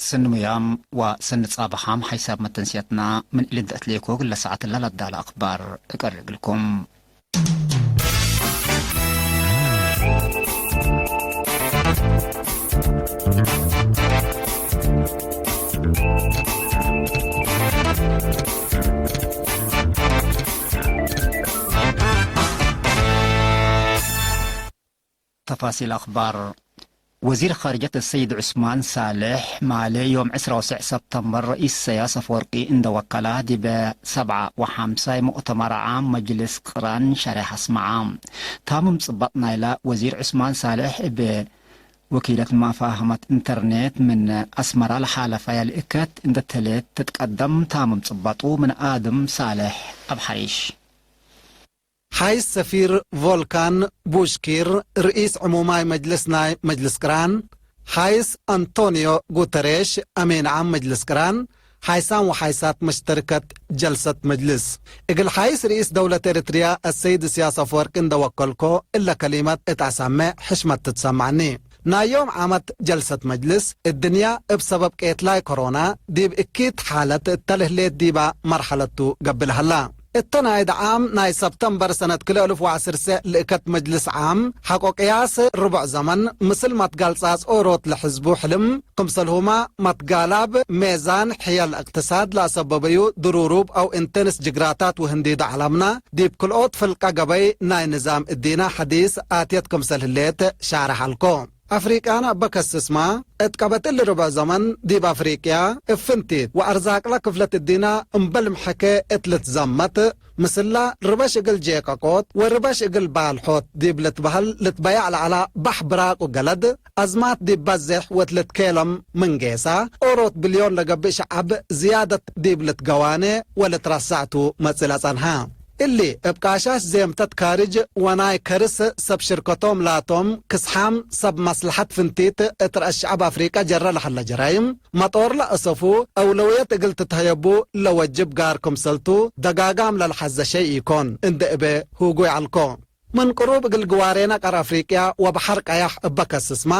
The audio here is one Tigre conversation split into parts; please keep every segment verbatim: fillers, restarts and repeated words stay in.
ሰኒ ሙያም ወሰኒ ጻብሓም ሓይሳብ መተንስያትና ምን እሊ እንተ አትሌኮ እግለ ሰዓትለ ለአዳለ አክባር እቀርብ እግልኩም። ተፋሲል አክባር። ወዚር ካርጀት አሰይድ ዑስማን ሳልሕ ማሌ ዮም ዕስራ ወሰዕ ሰብተምበር ረኢስ ኢሰያስ አፈወርቂ እንደ ወከላ ዲበ ሰብዓ ወሐምሳይ ሙእተመር ዓም መጅልስ ቅራን ሸሬሕ አስመዓ። ታምም ጽባጥ ናይላ ወዚር ዑስማን ሳልሕ እብ ወኪለት መፋህመት ኢንተርኔት ምን አስመራ ለሓለፈ ያልእከት እንደ ተሌት ትትቀደም ታምም ጽባጡ ምን አድም ሳልሕ አብ ሐሪሽ። ሐይስ ሰፊር ቮልካን ቡሽኪር፣ ርኢስ ዕሙማይ መጅልስ ናይ መጅልስ ቅራን፣ ሐይስ አንቶኒዮ ጉተሬሽ አሜን ዓም መጅልስ ቅራን፣ ሐይሳም ወሐይሳት መሽተርከት ጀልሰት መጅልስ። እግል ሐይስ ርኢስ ደውለት ኤረትርያ አሰይድ እስያስ አፈወርቂ እንደ ወከልኮ እለ ከሊመት እት አሰምዕ ሕሽመት ትትሰመዐኒ። ናይ ዮም ዓመት ጀልሰት መጅልስ፣ እድንያ እብ ሰበብ ቄትላይ ኮሮና ዲብ እኪት ሓለት እተ ለህሌት ዲባ መርሐለቱ ገብእ ለሀላ። እተ ናይድ ዓም ናይ ሰብተምበር ሰነት ክልኤ እልፍ ወዐስር ሰዕ ልእከት መጅልስ ዓም፣ ሐቆ ቅያስ ርቡዕ ዘመን፣ ምስል መትጋል ጻጽ ኦሮት ለሕዝቡ ሕልም፣ ክምሰልሁመ መትጋላብ ሜዛን ሕየል እቅትሳድ ለአሰበበዩ ድሩሩብ አው ኢንቴንስ ጅግራታት ወህንዲዱ ዐለምነ፣ ዲብ ክልኦት ፍልቀ ገበይ ናይ ንዛም እዲነ ሐዲስ አትየት ክምሰል ህሌት ሻርሕ ዐልኮ። አፍሪቅያነ እበ ከስስመ፣ እት ቀበት እሊ ርብዕ ዘመን ዲብ አፍሪቅያ እብ ፍንቲት ወአርዛቅለ ክፍለት እዲነ እምበል ምሐኬ እት ልትዘመት፣ ምስለ ርበሽ እግል ጄቀቆት ወርበሽ እግል ባልሖት ዲብ ልትበህል ልትበያዕ ለዐለ ባሕ ብራቅ ወገለድ፣ አዝማት ዲብ በዜሕ ወእት ልትኬለም ምን ጌሰ፣ ኦሮት ብልዮን ለገብእ ሸዐብ ዝያደት ዲብ ልትገዋኔ ወልትረሰዕ ቱ መጽእ ለጸንሐ። እሊ፣ እብ ቃሻሽ ዜምተት ካርጅ ወናይ ከርስ ሰብ ሽርከቶም ላቶም ክስሓም ሰብ መስለሐት ፍንቲት እት ረአስ ሸዐብ አፍሪቀ ጀረ ለሀለ ጀራይም፣ መጦር ለአሰፉ፣ አውለውየት እግል ትትሀየቡ ለወጅብ ጋር ክምሰልቱ፣ ደጋጋም ለልሐዘ ሸይ ኢኮን፣ እንዴ እቤ ሁጉይ ዐልኮ። ምን ቅሩብ እግል ግዋሬነ ቀር አፍሪቅያ ወበሐር ቀያሕ እበ ከስስመ፣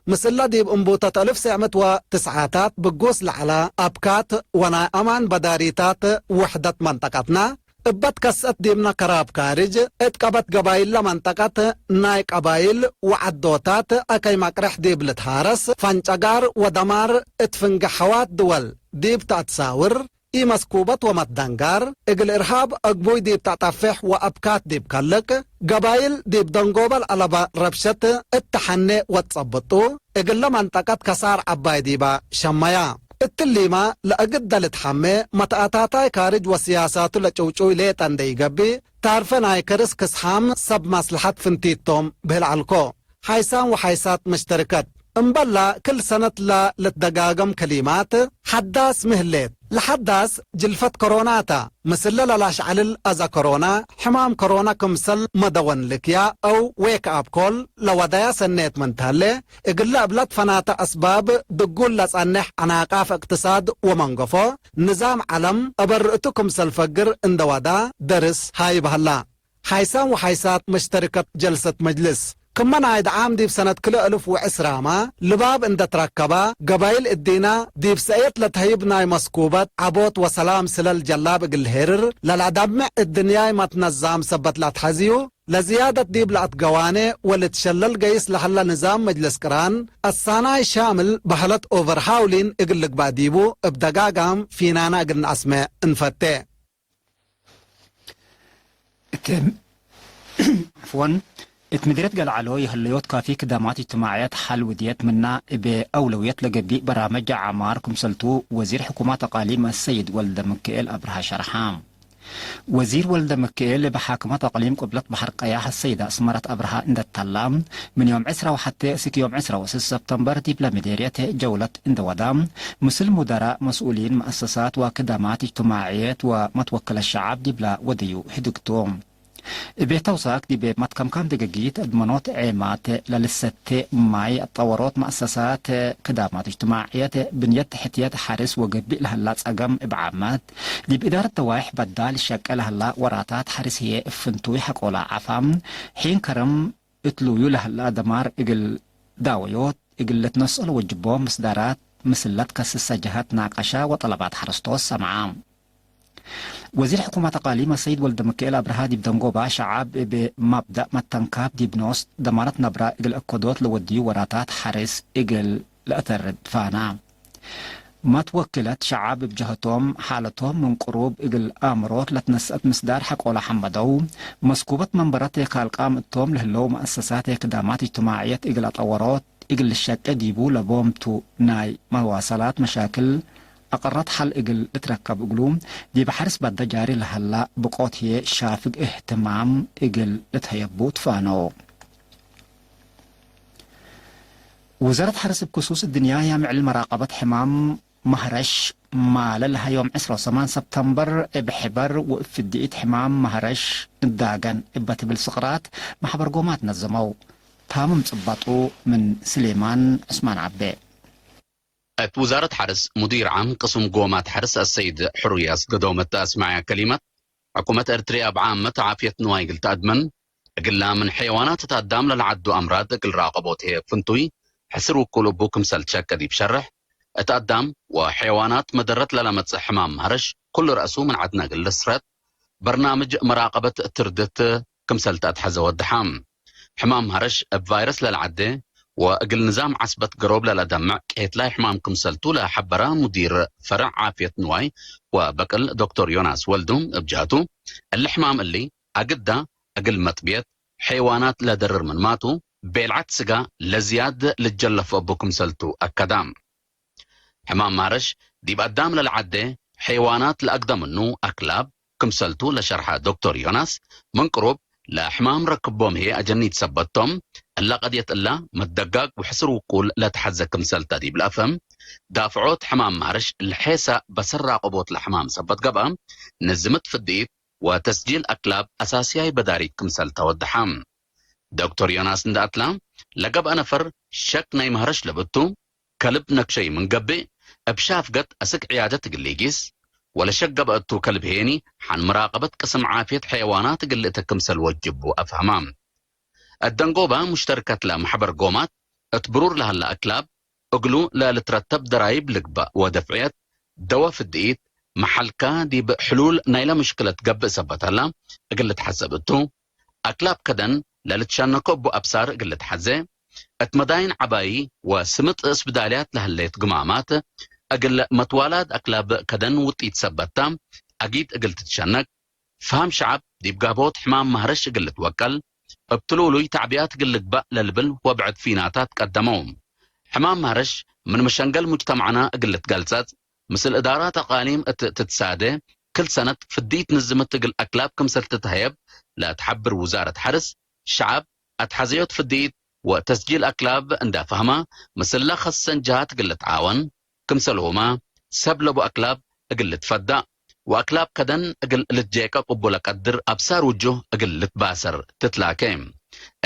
ምስለ ዲብ እንቡተት አልፍ ሴዕ ምእት ወትስዓታት ብጉስ ለዐለ አብካት ወናይ አማን በዳሪታት ውሕደት መንጠቀትነ፣ እበ ትከሰት ዲብነ ከራብ ካርጅ፣ እት ቀበት ገባይለ መንጠቀት ናይ ቀባይል ወዐዶታት አከይ መቅርሕ ዲብ ልትሃረስ፣ ፈንጨጋር ወደማር እት ፍንጌ ሐዋት ድወል ዲብ ተአትሳውር፣ ኢመስኩበት ወመትደንጋር፣ እግል እርሃብ አግቡይ ዲብ ተአጠፍሕ ወአብካት ዲብ ከልቅ፣ ገባይል ዲብ ደንጎበ ለአለበ ረብሸት እት ተሐኔ ወትጸብጡ፣ እግለ መንጠቀት ከሳር ዐባይ ዲበ ሸመያ። እትሊመ ለእግደ ልትሐሜ መትአታታይ ካርጅ ወስያሳቱ ለጭውጩይ ሌጠ እንዴ ኢገብእ፣ ታርፈ ናይ ከርስ ክስሓም ሰብ መስለሐት ፍንቲት ቶም ብህል ዐልኮ። ሐይሳም ወሐይሳት መሽተርከት። እምበላ ክል ሰነት ለልትደጋገም ከሊማት ሐዳስ ሚ ህሌት? ለሐዳስ ጅልፈት ኮሮና ተ። ምስለ ለላሽዐልል አዘ ኮሮና፣ ሕማም ኮሮና ክምሰል መደወን ልክያ አው ዌክ አፕ ኮል ለወደያ ሰኔት ምን ተህሌ፣ እግለ እብለት ፈናተ አስባብ ድጉል ለጸኔሕ ዐናቃፍ እቅትሳድ ወመንገፎ ንዛም ዐለም አበርእ ቱ ክምሰል ፈግር እንደ ወዳ ደርስ ሃይብ ሀላ። ሐይሳም ወሐይሳት መሽተርከት ጀልሰት መጅልስ። ክመ ናይድ ዓም ዲብ ሰነት ክልኤ እልፍ ወዕስራመ ልባብ እንደ ትረከበ፣ ገባይል እዲነ ዲብ ሰእየት ለተህይብ ናይ መስኩበት ዐቦት ወሰላም ስለል ጀላብ እግል ልሄርር ለለአደምዕ እድንያይ መትነዛም ሰበት ለአትሐዝዩ፣ ለዝያደት ዲብ ለአትገዋኔ ወልትሸለል ገይስ ለሀለ ንዛም መጅልስ ቅራን፣ አሳናይ ሻምል በህለት ኦቨርሃውሊን እግል ልግባእ ዲቡ እብ ደጋጋም ፊናነ እግል ነአስሜዕ እንፈቴ። እት፣ ዐፍወን፣ እት ምድርየት ገልዐሎ የህለዮት ካፊ ክዳማት እጅትማዕየት ሐል ውድየት ምና እብ አውለውየት ለገብእ በራምጅ ዐማር ክምሰልቱ ወዚር ሕኩማት አቃሊም አሰይድ ወልደምክኤል አብርሃ ሸርሐ። ወዚር ወልደምክኤል እብ ሓክመት አቅሊም ቅብለት በሐር ቀያሕ አሰይድ አስመረት አብርሃ እንደ ተላ፣ ምን ዮም ዕስራ ወሐቴ እስክ ዮም ዕስራ ወስስ ሰብተምበር ዲብለ ምዴርየት ጀውለት እንደ ወዳ፣ ምስል ሙደራእ፣ መስኡሊን መአሰሳት ወክዳማት እጅትማዕየት ወመትወክለ ሸዐብ ዲብለ ወደዩ ህድግ ቱ። እቤ ተውሳክ ዲቤ መትከምካም ደገጊት እድመኖት ዔማት ለልሰቴ ማይ አጠወሮት መአሰሳት ክዳማት እጅትማዕየት ብንየት ተሕትየት ሐርስ ወገብእ ለህላ ጸገም እብ ዓመት ዲብ እዳረት ደዋይሕ በዳል ሸቄ ለህላ ወራታት ሐርስ ህዬ እብ ፍንቱይ ሐቆላ ዐፋ ሒን ከረም እትሉዩ ለህላ ደማር እግል ዳወዮት እግል ልትነስኦ ለወጅቦም ምስዳራት ምስል ለትከስሰ ጀሀት ናቀሻ ወጠለባት ሐረስቶት ሰምዐ። ወዚር ሕኩመት አቃሊም አሰይድ ወልደምክኤል አብርሃ ዲብ ደንጎባ፣ ሸዓብ እብ መብደእ መተንካብ ዲብ ኖስ ደማነት ነብረ እግል እከዶት ለወድዩ ወራታት ሐርስ እግል ለአተርድ ፋና። መትወክለት ሸዓብ እብ ጀሀቶም፣ ሓለቶም ምን ቅሩብ እግል አምሮት ለትነሰአት ምስዳር ሐቆለ ሐመደው፣ መስኩበት መንበረት የካልቃም እቶም ለህለው መአሰሳት የክዳማት እጅትማዕየት እግል አጠወሮት እግል ልሸቄ ዲቡ ለቦምቱ ናይ መዋሰላት መሻክል አቀረት ሐል እግል ልትረከብ እግሉ፣ ዲብ ሐርስ ባደ ጃሪ ለሀላ ብቆት ህዬ ሻፍግ እህትማም እግል ልትሀየቡ ትፋነው። ውዛረት ሐርስ እብ ክሱስ እድንያ ያምዕል መራቀበት ሕማም መህረሽ ማለ ለሀ ዮም ዕስራ ወሰማን ሰብተምበር እብ ሕበር ወእብ ፍድኢት ሕማም መህረሽ ንዳገን እበ ትብል ስቅራት መሕበር ጎማት ነዘመው። ታምም ጽባጡ ምን ስሌማን ዑስማን ዓቤ። እት ውዛረት ሐርስ ሙዲር ዓም ቅሱም ጎማት ሐርስ አሰይድ ሕሩይ አስገዶም እተ አስመዐያ ከሊመት፣ ሕኩመት ኤርትርየ እብ ዓመት ዓፍየት ንዋይ እግል ተአድመን፣ እግላ ምን ሐይዋናት እት አዳም ለለዐዱ አምራድ እግል ራቀቦት ህዬ ፍንቱይ ሕስር ውቁል እቡ ክምሰል ትሸቄ ዲብ ሸርሕ፣ እት አዳም ወሐይዋናት መደረት ለለመጽእ ሕማም መህረሽ ኩሉ ረእሱ ምን ዐድነ እግል ልስረት በርናምጅ መራቀበት ትርድት ክምሰል ተአትሐዘ ወደሐ። ሕማም መህረሽ እብ ቫይረስ ለለዐዴ ወእግል ንዛም ዐስበት ገሮብ ለለደምዕ ቄትላይ ሕማም ክምሰልቱ ለሐበረ ሙዲር ፈርዕ ዓፍየት ንዋይ ወበቅል ዶክቶር ዮናስ ወልዱ እብ ጀሀቱ፣ እሊ ሕማም እሊ አግዳ እግል መጥብየት ሐይዋናት ለደርር ምንማቱ፣ ቤልዐት ስጋ ለዝያድ ልጀለፎ እቡ ክምሰልቱ አከዳ። ሕማም ማረሽ ዲብ አዳም ለለዐዴ ሐይዋናት ለአግደ ምኑ አክላብ ክምሰልቱ ለሸርሐ ዶክቶር ዮናስ፣ ምን ቅሩብ ለሕማም ረክቦም ህዬ አጀኒት ሰበት ቶም፣ እለ ቀድየት እላ መትደጋግ ወሕስር ውቁል ለተሐዘ ክምሰል ተ ዲብ ለአፍህም፣ ዳፍዖት ሕማም ማረሽ ለሔሰ በሰር ራቀቦት ለሕማም ሰበት ገብአ፣ ንዝምት ፍድኢት ወተስጂል አክላብ አሳስያይ በዳሪት ክምሰል ተወደሐ። ዶክቶር ዮናስ እንደ አትላ፣ ለገብአ ነፈር ሸክ ናይ መህረሽ ለብቱ፣ ከልብ ነክሸይ ምን ገብእ፣ እብ ሻፍገት አስክ ዕያደት እግል ኢጊስ፣ ወለሸክ ገብአ እቱ ከልብ ሄኒ፣ ሐን መራቀበት ቅስም ዓፍየት ሐይዋናት እግል ልእተ ክምሰል ወጅቡ አፍሀማ። እት ደንጎባ ሙሽተርከት ለመሕበር ጎማት፣ እት ብሩር ለሀላ አክላብ፣ እግሉ ለልትረተብ ደራይብ ልግበእ ወደፍዕየት ደወ ፍድኢት፣ መሐልካ ዲብ ሕሉል ናይለ ምሽክለት ገብእ ሰበት ሀላ እግል ልትሐሰብ እቱ። አክላብ ከደን ለልትሸነኮ እቡ አብሳር እግል ልትሐዜ፣ እት መዳይን ዐባዪ ወስምጥ እስብዳልያት ለህሌት ግማማት፣ እግል መትዋላድ አክላብ ከደን ውጢት ሰበት ተ፣ አጊድ እግል ትትሸነክ፣ ፈሀም ሸዐብ ዲብ ጋብሆት ሕማም ማህረሽ እግል ልትወቀል፣ እብ ትሉሉይ ተዕብያት እግል ልግበእ ለልብል ወብዕድ ፊናታት ቀደመው። ሕማም ማህረሽ ምን መሸንገል ሙጅተማዕና እግል ልትገልጸጽ፣ ምስል እዳራት አቃሊም እት ትትሳዴ፣ ክል ሰነት ፍድይት ንዝምት እግል አክላብ ክምሰል ትትሀየብ ለትሐብር ውዛረት ሐርስ፣ ሸዐብ አትሐዘዮት ፍድይት ወተስጂል አክላብ እንዳ ፈህመ፣ ምስለ ከሰን ጀሃት እግል ልትዓወን፣ ክምሰልሁመ ሰብ ለቡ አክላብ እግል ልትፈዳእ ወአክላብ ከደን እግል ልትጄቀቅ እቡ ለቀድር አብሳር ውጁህ እግል ልትባሰር ትትላኬ።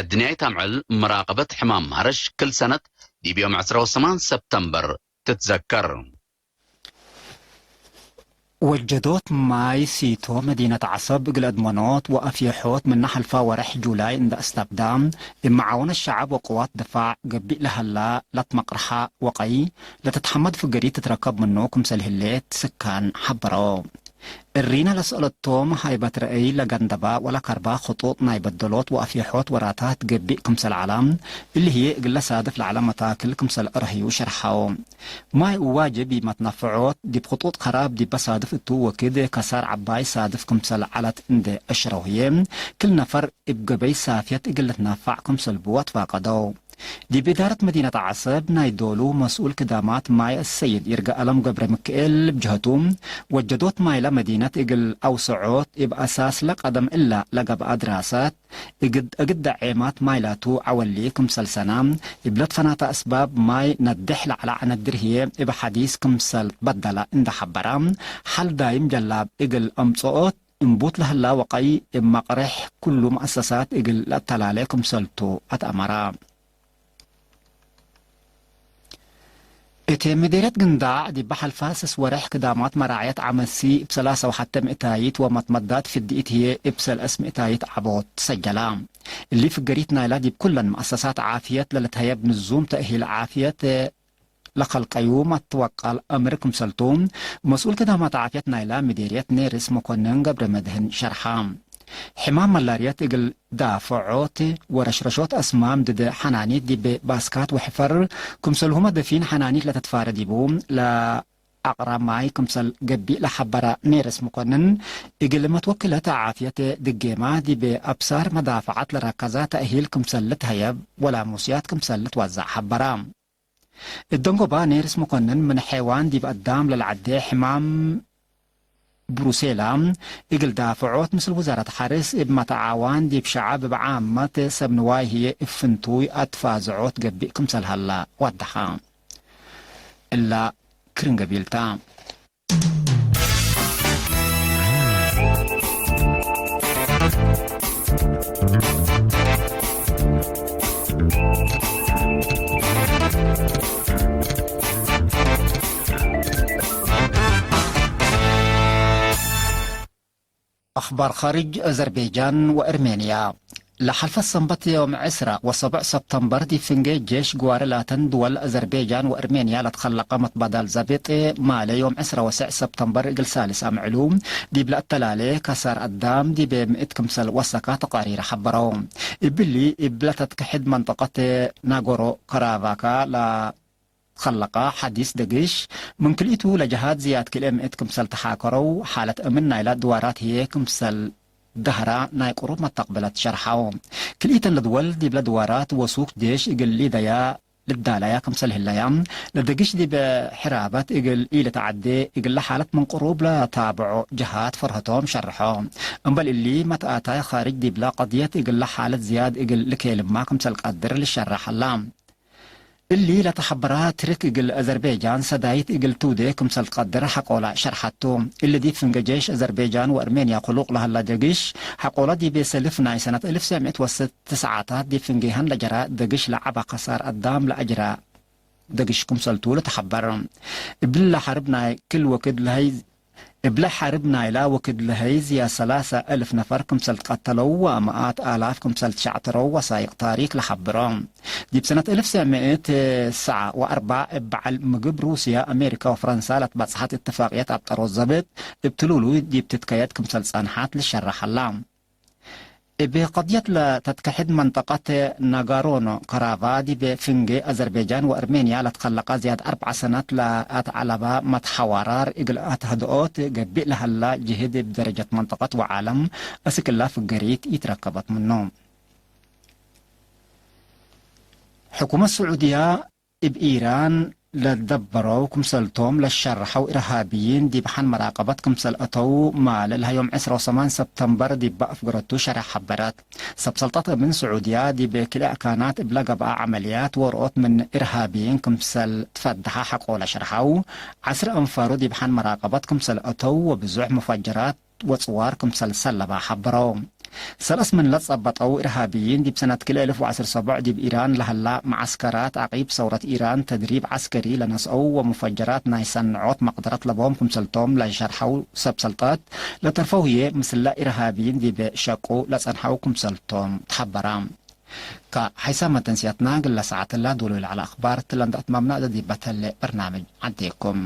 እድንያይት አምዕል መራቀበት ሕማም ማረሽ ክል ሰነት ዲብ ዮም ዕስራ ወሰማን ሰብተምበር ትትዘከር። ወጀዶት ማይ ሲቶ መዲነት ዐሰብ እግል አድመኖት ወአፍየሖት ምነ ሐልፋ ወርሕ ጁላይ እንደ አስተብዳ፣ እብ መዓወነት ሸዐብ ወቅዋት ድፋዕ ገቢእ ለሀላ ለትመቅርሐ ወቀይ ለትትሐመድ ፍገሪት ትትረከብ ምኑ ክምሰል ህሌት ስካን ሐበረው። እሪነ ለሰአለቶም ሃይበት ረአይ ለገንደባ ወለከርባ ክጡጥ ናይ በደሎት ወአፍየሖት ወራታት ገቢእ ክምሰል ዐላ፣ እሊ ህዬ እግለ ሳድፍ ለዐለ መታክል ክምሰል አርሀዩ ሸርሐው። ማይ እዋጅብ ኢመትነፈዖት፣ ዲብ ክጡጥ ከራብ ዲበ ሳድፍ እቱ ወክድ ከሳር ዐባይ ሳድፍ ክምሰል ዐለት እንዴ አሽረው ህዬ፣ ክል ነፈር እብ ገበይ ሳፍየት እግል ልትነፋዕ ክምሰል ብወ ትፋቀደው። ዲብ እዳረት መዲነት ዐሰብ ናይ ዶሉ መስኡል ክዳማት ማይ አሰይድ ይርጋአለም ገብረምክኤል እብ ጀሀቱ፣ ወጀዶት ማይ ለመዲነት እግል አውሰዖት እብ አሳስ ለቀደም እላ ለገብአ ድራሳት፣ እግድ፣ እግድ ደዔማት ማይ ላቱ ዐወሊ ክምሰል ሰና፣ እብ ለትፈናተ አስባብ ማይ ነዴሕ ለዐለ ዐነድር ህዬ እብ ሐዲስ ክምሰል ትበደለ እንደ ሐበረ፣ ሐል ዳይም ጀላብ እግል አምጽኦት እንቡት ለህላ ወቀይ እብ መቅሬሕ ኩሉ መአሰሳት እግል ለአተላሌ ክምሰልቱ አትአመረ። እት ምዴርየት ግንዳዕ ዲበ ሐልፋ ስስ ወሬሕ ክዳማት መራዕየት ዐመሲ እብ ሰላሳ ወሐተ ምእታይት ወመትመዳት ፍድኢት ህዬ እብ ሰለስ ምእታይት ዐቦት ትሰጀላ። እሊ ፍገሪት ናይላ ዲብ ኩለን መአሰሳት ዓፍየት ለልትሀየብ ንዙም ተእሂል ዓፍየት ለከልቀዩ መትወቀል አምር ክምሰልቱ፣ መስኡል ክዳማት ዓፍየት ናይላ ምዴርየት ኔርስ መኮንን ገብረመድህን ሸርሐ። ሕማም መላርየት እግል ዳፈዖት ወረሽረሾት አስማም ድድ ሐናኒት ዲብ ባስካት ወሕፈር ክምሰልሁመ ደፊን ሐናኒት ለተትፋረ ዲቡ፣ ለአቅራብ ማይ ክምሰል ገብእ ለሐበረ ኔርስ መኮንን፣ እግል መትወክለት ዓፍየት ድጌማ ዲብ አብሳር መዳፈዐት ለረከዘ ተእሂል ክምሰል ልትሀየብ ወላሙስያት ክምሰል ልትወዘዕ ሐበረ። እደንጎባ ኔርስ መኮንን ምን ሐይዋን ዲብ አዳም ለለዐዴ ሕማም ብሩሴላ እግል ዳፍዖት ምስል ውዛረት ሐርስ እብ መተዓዋን ዲብ ሸዐብ እብ ዓመት ሰብ ንዋይ ህዬ እብ ፍንቱይ አትፋዝዖት ገብእ ክምሰል ሀላ ወደሐ። እላ ክርን ገቢል ተ። አኽባር ኻርጅ። አዘርቤጃን ወአርሜንያ ለሐልፈት ሰንበት ዮም ዕስራ ወሰቡዕ ሰብተምበር ዲብ ፍንጌ ጄሽ ግዋረ ላተን ድወል አዘርቤጃን ወአርሜንያ ለትከለቀ መትባዳል ዘብጥ ማለ ዮም ዕስራ ወሰዕ ሰብተምበር እግል ሳልስ አምዕሉ ዲብ ለአተላሌ ከሳር አዳም ዲብ ምእት ክምሰል ወሰካ ተቃሪር ሐበረው። እብሊ እብ ለተትከሕድ መንጠቀት ናጎሮ ከራባካ ለ ከለቀ ሐዲስ ደግሽ፣ ምን ክልኢቱ ለጀሃት ዝያድ ክልኤ ምእት ክምሰል ተሓከረው፣ ሓለት አምን ናይላ ድዋራት ህዬ ክምሰል ደህራ ናይ ቅሩብ መተቅብለት ሸርሐው። ክልኢተን ለድወል ዲብለ ድዋራት ወሱክ ዴሽ እግል ሊደያ ልዳለያ ክምሰል ህለያ፣ ለደግሽ ዲብ ሕራበት እግል ኢልትዓዴ እግለ ሓለት ምን ቅሩብ ለታብዖ ጀሃት ፈርሀቶም ሸርሖ። እምበል እሊ፣ መትአታይ ኻርጅ ዲብለ ቀድየት እግለ ሓለት ዝያድ እግል ልኬልማ ክምሰል ቀድር ልሸረሕ ሀላ። እሊ ለተሐበራ ትርክ እግል አዘርቤጃን ሰዳይት እግል ትውዴ ክምሰል ትቀድር ሐቆላ ሸርሐቱ። እሊ ዲብ ፍንገ ጄሽ አዘርቤጃን ወአርሜንያ ክሉቅ ለሀላ ጀግሽ ሐቆላ ዲብ ሰልፍ ናይ ሰነት አልፍ ወትሰዕ ምእት ወትስዓታት ዲብ ፍንጌሀን ለጀራ ደግሽ ለዐበ ከሳር አዳም ለአጅራ ደግሽ ክምሰልቱ ለተሐበር። እብለ ሐርብ ናይ ክል ወክድ ለሀይ እብለ ሐርብ ናይላ ወክድ ለሀይ ዝያድ ሰላሰ እልፍ ነፈር ክምሰል ትቀተለው ወመኣት አላፍ ክምሰል ትሸዕተረው ወሳይቅ ታሪክ ለሐብሮ። ዲብ ሰነት እልፍ ወትሰዕ ምእት ወሰብዓ ወአርበዕ እብ በዐል ምግብ ሩስያ፣ አሜሪካ ወፈረንሳ ለትበጽሐት እትፋቅየት አብጠሮት ዘብጥ እብ ትሉሉ ዲብ ትትከየድ ክምሰል ጸንሐት ልሸረሕ ሀላ። እብ ቀድየት ለተትከሕድ መንጠቀት ናጋሮኖ-ካራባ ዲብ ፍንጌ አዘርቤጃን ወአርሜንያ ለትከለቀ ዝያድ አርበዕ ሰነት ለአትዐለበ መትሐዋራር እግል አትሀድኦት ገብእ ለሀላ ጅህድ እብ ደረጀት መንጠቀት ወዓለም አስክ እላ ፍገሪት ኢትረከበት ምኑ። ሕኩመት ስዑድያ እብ ኢራን ለደበረው ክምሰልቶም ለሸርሐው ኢርሃብይን ዲብ ሐን መራቀበት ክምሰል አተው ማለ ለሀዮም ዕስራ ወሰማን ሰብተምበር ዲብ አፍገረቱ ሸርሕ ሐበረት። ሰብ ሰልጠት አምን ስዑድያ ዲብ ክልኤ አካናት እብለ ገብአ ዐመልያት ወርኦት ምን ኢርሃብይን ክምሰል ትፈደሐ ሐቆለ ሸርሐው፣ ዐስር አንፋሩ ዲብ ሐን መራቀበት ክምሰል አተው ወብዞሕ መፈጀራት ወጽዋር ክምሰል ሰለበ ሐበረው። ሰለስ ምን ለጸበጠው ኢርሃብይን ዲብ ሰነት ክልኤ እልፍ ወዐስር ሰቦዕ ዲብ ኢራን ለሀላ መዐስከራት ዐቂብ ሰውረት ኢራን ተድሪብ ዐስከሪ ለነስአው ወሙፈጀራት ናይ ሰንዖት መቅደረት ለቦም ክምሰልቶም ለሸርሐው ሰብ ሰልጠት፣ ለተርፈው ህዬ ምስለ ኢርሃብይን ዲብ ሸቁ ለጸንሐው ክምሰልቶም ተሐበረ። ከሐይሳም መተንስያትና ግለ ሰዓትላ ዶሎ ለዐለ አኽባር ትለ እንደ አትማምና እዘ ዲበ ተሌ በርናምጅ ዐዴኩም።